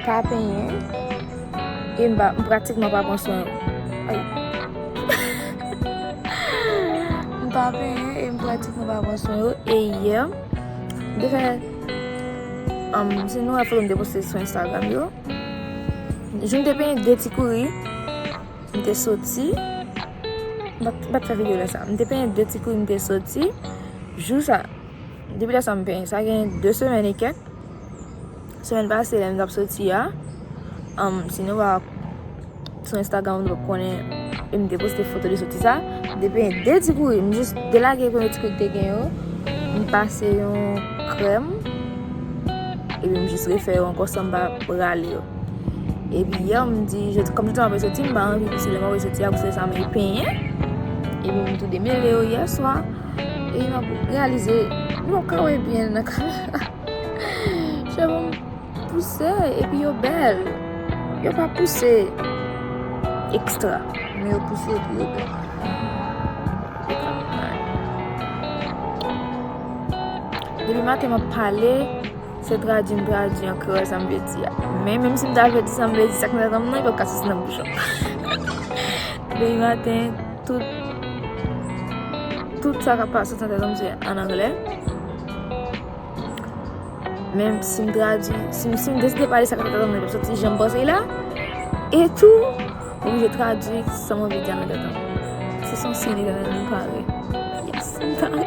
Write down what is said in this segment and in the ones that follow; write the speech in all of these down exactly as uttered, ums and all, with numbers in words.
Pa penyen. E m pa, m pratikman pa pran swen yo. Ay. M pa penyen e m pratikman pa pran swen yo. E yè, m te fè, um, si nou wè foto m te poste sou Instagram yo, jou m te penyen de ti kouri, m te soti. M pa t, m pa t fè videyo lè sa. M te penyen de ti kouri, m te soti. Jou sa, depi lè sa m penyen, sa gen de semèn e kèk. Semèn pase, lè m t ap soti a, um, si nou va sou Instagram, nou p ap konnen, e m te poste foto de soti sa. M te penyen de ti kouri, m jis delage premye ti kouri ki te gen yo. M pase yon krèm, epi m jis refè yo ankò san m pa rale yo. Epi yè, m di, jodi, kòm jodi m ap soti, m pa anvi pouse lè m ap soti a, pouse sa, m penyen. Epi m tou demele yo yè swa. Epi m ap reyalize, nou p ap ka wè byen nan kamera. Cheve m pouse, epi yo bèl. Yo pa pouse ekstra, men yo pouse epi yo bèl. Depi maten m ap pale, se tradui m tradui an kreyòl sa m vle di a. Men menm si m ta vle di sa m vle di, sa k nan tèt m nan, li p ap ka soti nan bouch mwen. Depi maten, tout, tout sa k ap soti nan tèt m se an anglè. Men si m tradui, si m, si m deside pale sa k ap fèt nan tèt mwen, l ap soti jan m panse l la. E tou, m oblije tradui sa m anvi di a nan tèt mwen. Se yon siy Letènèl, m pare. Yes, m pare.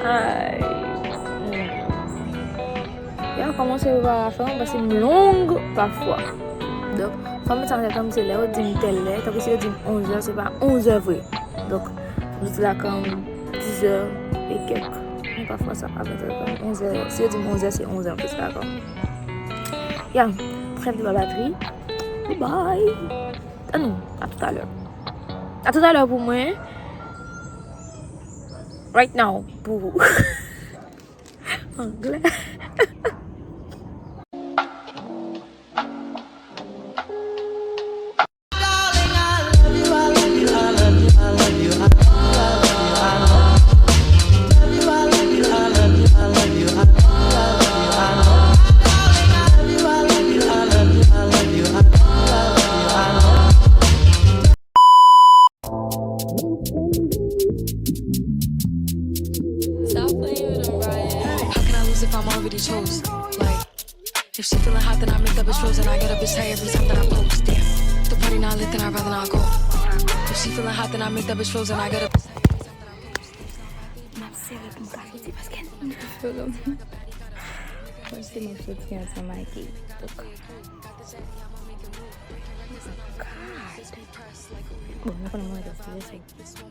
Ay. Hmm. Ya kòmanse preparasyon paske m long pafwa. Donk, fò m met sa nan tèt mwen, se lè yo di m tèl lè, tankou si yo di m onz è, se pa onz è vre. Donk, m soti lakay mwen dizè e kèk. Men pafwa sa pa vin tèt mwen, onz è, si yo di m onz è, se onz è m soti lakay mwen. Ya, trêve de ma batterie. Bye bye. Ah non, à tout à l'heure. À tout à l'heure pou mwen. Right now pou ou. Anglè. Stop playing with him, Brian. How can I lose if I'm already chose? Like, if she feeling hot, then I make that bitch frozen. I get a bitch high every time that I post. Damn. The party not lit, then I'd rather not go. If she feeling hot, then I make that bitch frozen. I get a bitch high every time that I post. M ap sere pou m ka soti paske m fè lòm. Mwen se mwen soti ansanm ak li. Donk, God. Bon, nou konnen mwen rete sou.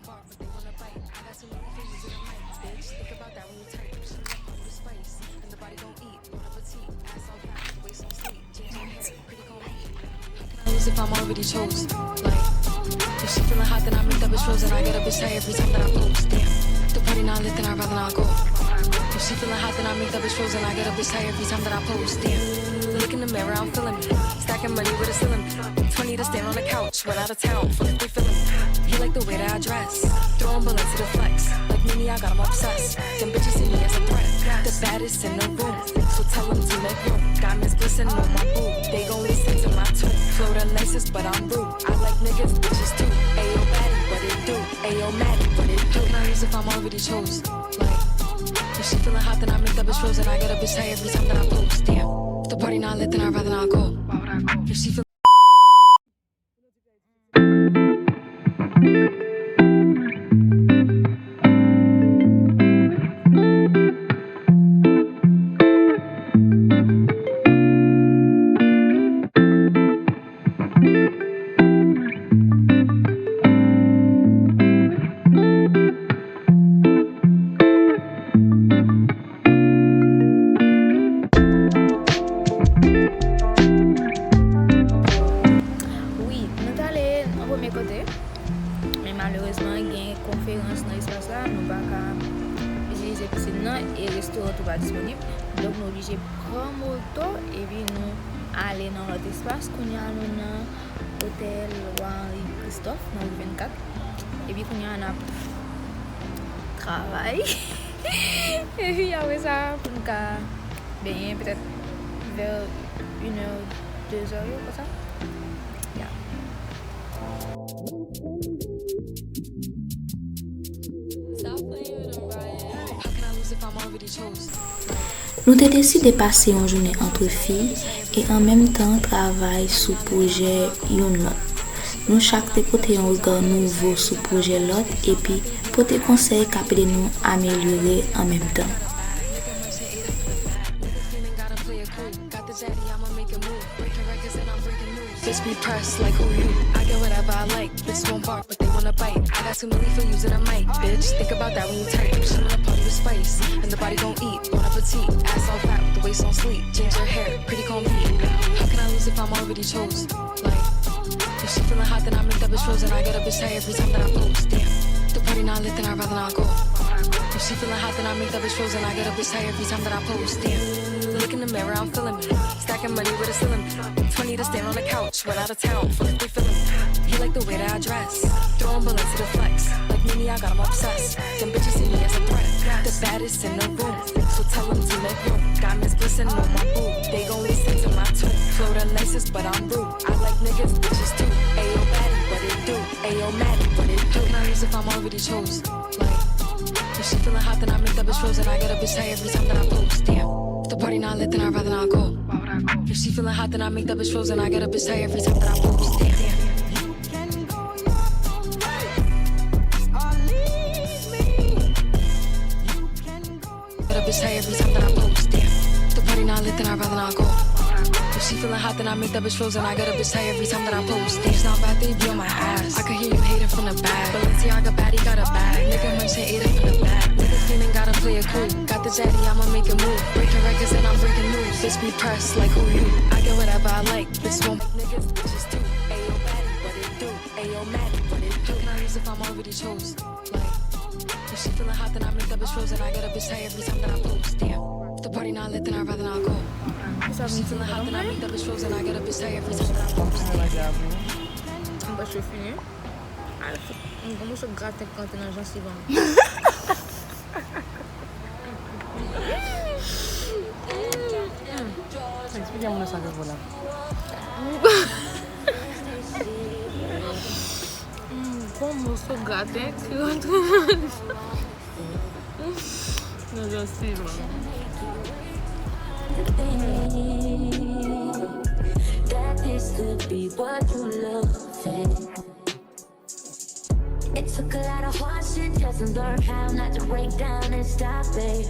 Lose if I'm already chose. Like, if she feeling hot, then I make that bitch frozen. I get a bitch high every time that I post. Damn, the party not lit, then I'd rather not go. If she feeling hot, then I make that bitch frozen. I get a bitch high every time that I post. Damn, look in the mirror, I'm feeling me. Stacking money with a ceiling. Twenty to stand on the couch. Run out of town, fuck if they feeling me. He like the way that I dress. Throwing bullets to the flex. Like Nene, I got him obsessed. Them bitches see me as a threat. The baddest in the room. So tell them to make room. Diamonds glisten on my boot. They gon' listen to my tune. Flow the nicest, but I'm rude. I like niggas, bitches too. Ayo, baddie, what it do? Ayo, Maddie, what it do? How can I lose if I'm already chose? Like, if she feeling hot, then I make that bitch frozen. I get a bitch high every time that I post. Damn, the party not lit, then I'd rather not go. If she feel Wi, nou t ale nan premye kote, men malerezman gen konferans nan espas la, nou pa ka itilize piscine nan e restoran tou pa disponib. Donk nou oblije pran moto epi nou ale nan lòt espas. Kounye a nou nan otèl Wa Henri Christophe nan ri vennkat. Epi kounye a n ap travay. Epi apre sa, pou n ka benyen, petèt vè inè, dezè yo, konsa. Ya. Nou te deside pase yon jounen ant fi e an menm tan travay sou pwojè youn lòt. Nou chak te pote yon rega nouvo sou pwojè lòt epi pote konsèy k ap ede nou amelyore an menm tan. Bitch be pressed like who you? I get whatever I like. Bitch won't bark, but they wanna bite. I got too many for using a mic, bitch. Think about that when you type. She wanna party with spice, and the body gon' eat. Bon appetit, ass all fat with the waist on sleep. Ginger hair, pretty gon' be. How can I lose if I'm already chose? Like, if she feeling hot, then I make that bitch frozen. I get a bitch high every time that I post. Damn, the party not lit, then I'd rather not go. If she feeling hot, then I make that bitch frozen. I get a bitch high every time that I post. Damn, look in the mirror, I'm feeling me. Stacking money with a ceiling. Twenty to stand on the couch. Went out of town, fuck if they feeling me. He like the way that I dress. Throwing bullets to the flex. Like Nene, I got 'em obsessed. Them bitches see me as a threat. The baddest in the room, so tell 'em to make room. Diamonds glisten on my boot. They gon' listen to my tune. Flow the nicest, but I'm rude. I like niggas, bitches too. Ayo, baddie, what it do? Ayo, Maddie, what it do? How can I lose if I'm already chose? Like, if she feeling hot, then I make that bitch frozen. I get a bitch high every time that I post. Damn, the party not lit, then I'd rather not go. If she feeling hot, then I make that bitch frozen. I get a bitch high every time that I post. Damn. Get a bitch high every time that I post. Damn, the party not lit, then I'd rather not go. If she feeling hot, then I make that bitch frozen. I get a bitch high every time that I post. Damn, it's not bad, they be on my ass. I could hear you hating from the back. Balenciaga baddie got a bag. Nigga mention ate it from the back. Nigga feeling gotta play it cool. Got the jetty, I'ma make a move. Breaking records and I'm breaking news. Bitch be pressed like who you? I get whatever I like. Bitch won't niggas, bitches too. Ayo, baddie, what it do? Ayo, Maddie, what it do? How can I lose if I'm already chose? Like, if she feeling hot, then I make that bitch frozen. I get a bitch high every time that I post. Damn, the party not lit, then I'd rather not go. If she feeling hot, then I make that bitch frozen. I get a bitch high every time that I post. Damn. Mwen pa chwe fini. Al fout yon gwo moso graten k rantre nan jansiv an. Eksplike moun nan sa k ap fè la. Yon gwo moso graten ki rantre nan jansiv an. That this could be what you love. It took a lot of hard shit just to learn how not to break down and stop, babe.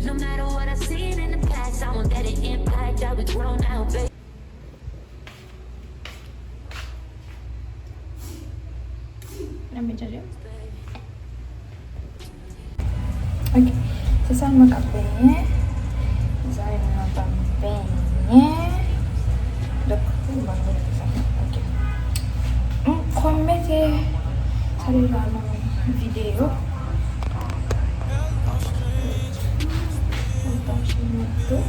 No matter what I've seen in the past, I won't let it impact how we grow now, babe. Nan men chanje. Ok. Se sèlman k ap benyen. Zòrèy mwen an p ap benyen. Donk, ou ban mwen sa. Ok. M, kòm mete sa deja nan videyo. M tache mwen tou.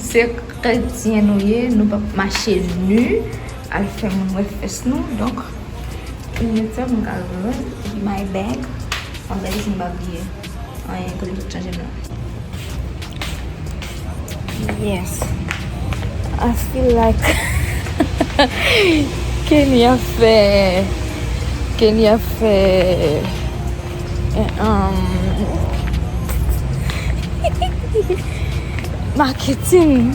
Se kretyen nou ye, nou p ap mache nu al fè moun wè fès nou. Donk, mete sa pou m ka ranje my bag. Ann gade si m pa bliye anyen kote m sot chanje m nan. Yes. I feel like Kenny ap fè, Kenny ap fè, eh, um, marketing.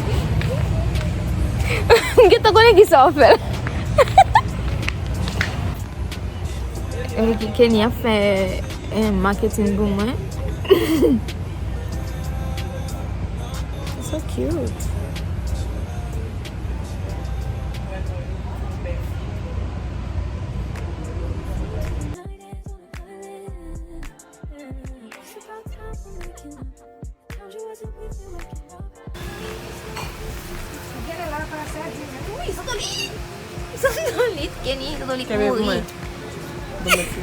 M gentan konnen kisa w ap fè la. Eh, Kenny ap fè, eh, marketing pou mwen. So cute. Zolit! Zolit, Kenny, Zolit mouri. Kenbe pou mwen. Bon, mèsi.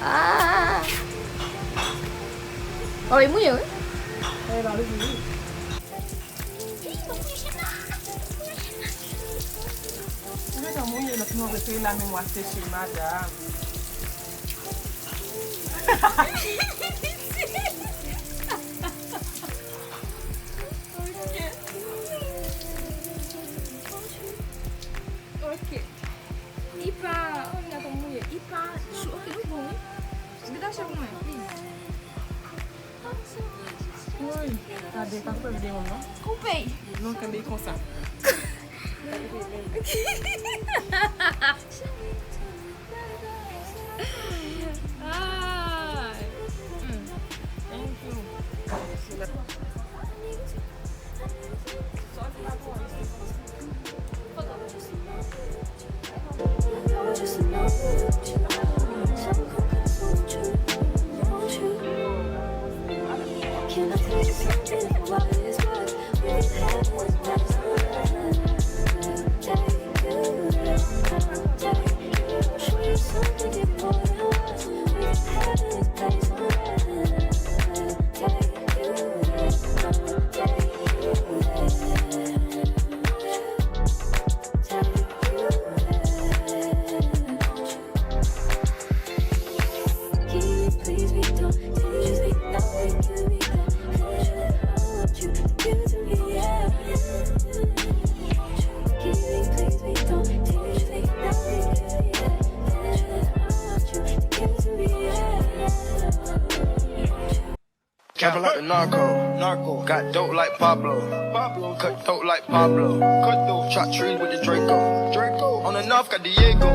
Ah! Oh, li mouye, wi. Eh, non, li mouye. Ou gentan mouye, lòt moun retire la, men mwen seche, madanm. Ok. Ok. Li pa, oh, li gentan mouye. Li pa cho. Ok, nou bon, wi. Detache pou mwen, please. Woy, gade, pa koupe videyo m non. Koupe. Non, kenbe konsa. Ah. Mm. Thank you. Trapping like the narco. Narco. Got dope like Pablo. Pablo. Cut throat like Pablo. Cut throat. Chop trees with the Draco. Draco. On the north got Diego.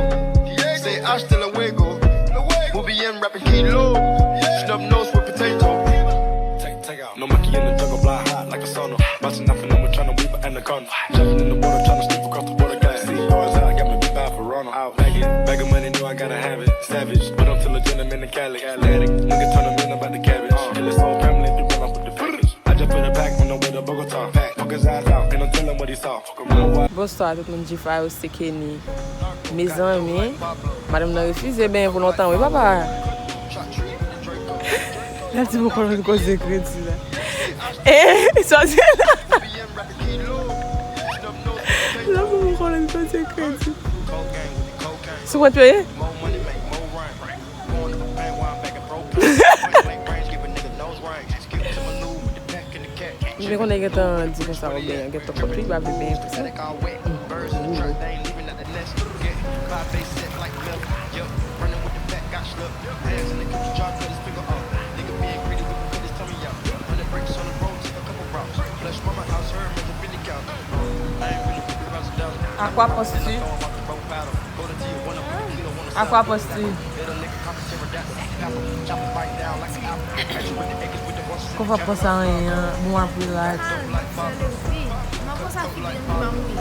Diego. Say hasta luego. Luego. We'll be in rapping kilo. Yeah. Snub nose with potato. Take, take out. No monkey in the jungle, fly high like a sonar. Bouncing off and I'm trying to weave an anaconda. Jumping in the water, trying to slip across the water glass. See cars out, got me beat by a Verona. Out begging, begging money, know I gotta have it. Savage, but I'm still a gentleman in Cali. Static, nigga turn 'em in about the cabbage. Kill his whole family if you run off with the package. I just put a pack on the way to Bogota. Pack, fuck his eyes out, and I'm telling what he saw. Fuck him real wide. Bonswa tout moun, G five, se Kenny. Mezanmi, madanm nan refize benyen pou lontan wi papa. Gade ti bokolòn koze kredi la. Eh, sa se la. Sa se bokolòn koze kredi. Sou kont yo ye? M te konnen gentan di konsa, ou byen, gentan kont wi, pa vle byen konsa. À quoi penses-tu? À quoi penses-tu? Konpa panse a anyen an, bon, w ap relax. Ah, sè Levin, m ap panse a figi l, m pa mouri.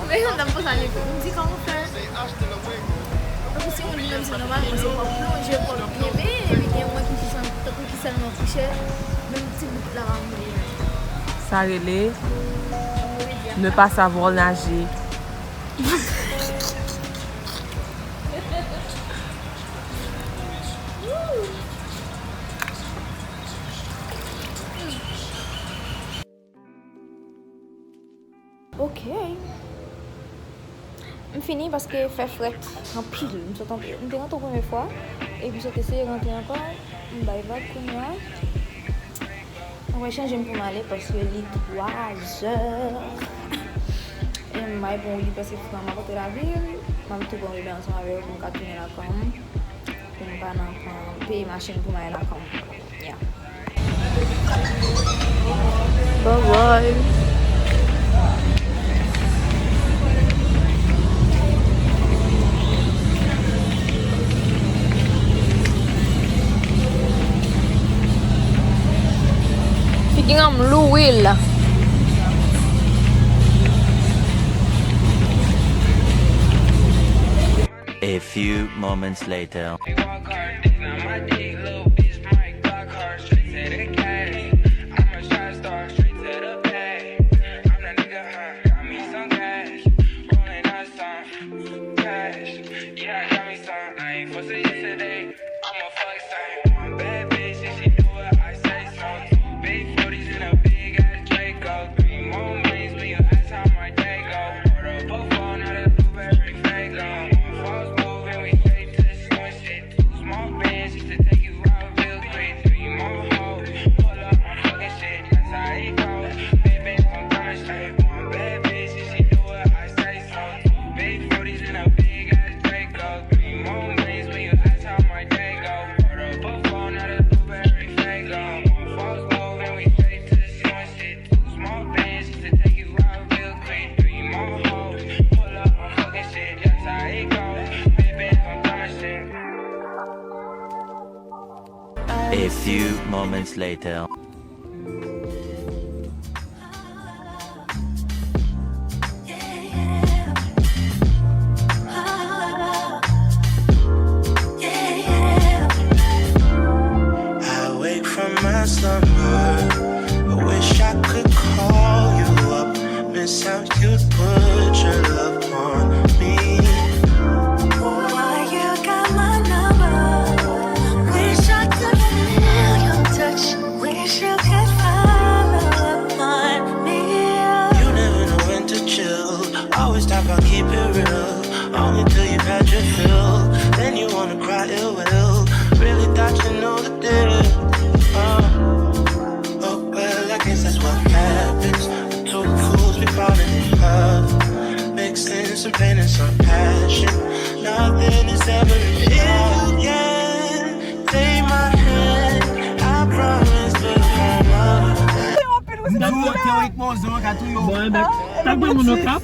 Men yon dam panse a Levin, m di kòman fè. Anplis, se yon li menm, se nòmal, men se kò plonje, kò byen, men li gen mwen ki jis tankou ki sèlman kouche, menm ti bout la pa mouri. Sa rele ne pas savoir nager. Ok. M fini paske fè frèt anpil. M sot antre, m te rantre premye fwa, epi m sot eseye rantre ankò. M bay vag kounye a. Mwen chanje m pou m ale paske li twa zè. E m bay pou li paske fran m ap rantre lavil. M ap tou pran Uber ansanm avè yo pou m ka tounen lakay mwen. Pou m pa nan pran peye machin pou m ale lakay mwen. Yeah. Bye bye. Figi an m lou wi la. A few moments later. A few moments later. I wake from my slumber. I wish I could call you up. Miss how you put your love on me. Why you got my number? Wish I could feel your touch. Wish you could follow up on me. You never know when to chill. Always talk about keep it real. Only till you had your fill. Then you wanna cry ill will. Really thought you know the deal. Uh, oh, well, I guess that's what happens. Two fools be falling in love. Mixing some pain and some passion. Nothing is ever enough. If you can take my hand, I promise to hold on. Teorikman, zon ka touye w. Bon, enben, tak ban moun nan kap.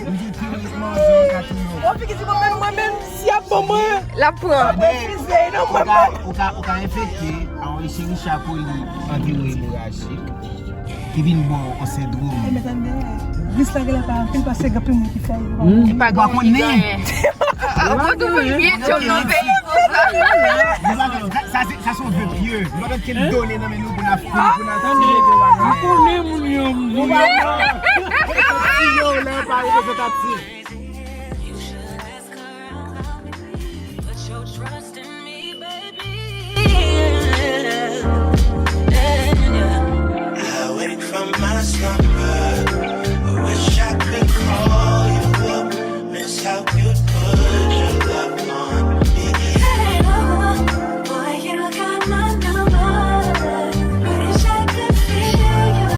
M di teorikman, zon ka touye w. Mwen figi di mwen menm, mwen menm, si ap bon mwen. L ap pran. Mwen fize, non, Ou mwen ka, menm. ou ka, ou ka enfekte, a yon cheri chapoli anviwon emorajik, ki vin ba w yon sendwòm. Mezanmi, ris la genlè pa anpil paske gen anpil moun ki fè l. Li pa Ou pa gen moun ki konnen. Genyen. Ou pa gen moun ki Genyen nan peyi. Nou pa gen, sa, sa se, sa se yon vye pye. Nou pa gen ken done nan men nou pou n ap, pou n ap, pou n ap Ou konnen moun yo, moun yo. tiye w lè yo pa reprezantatif.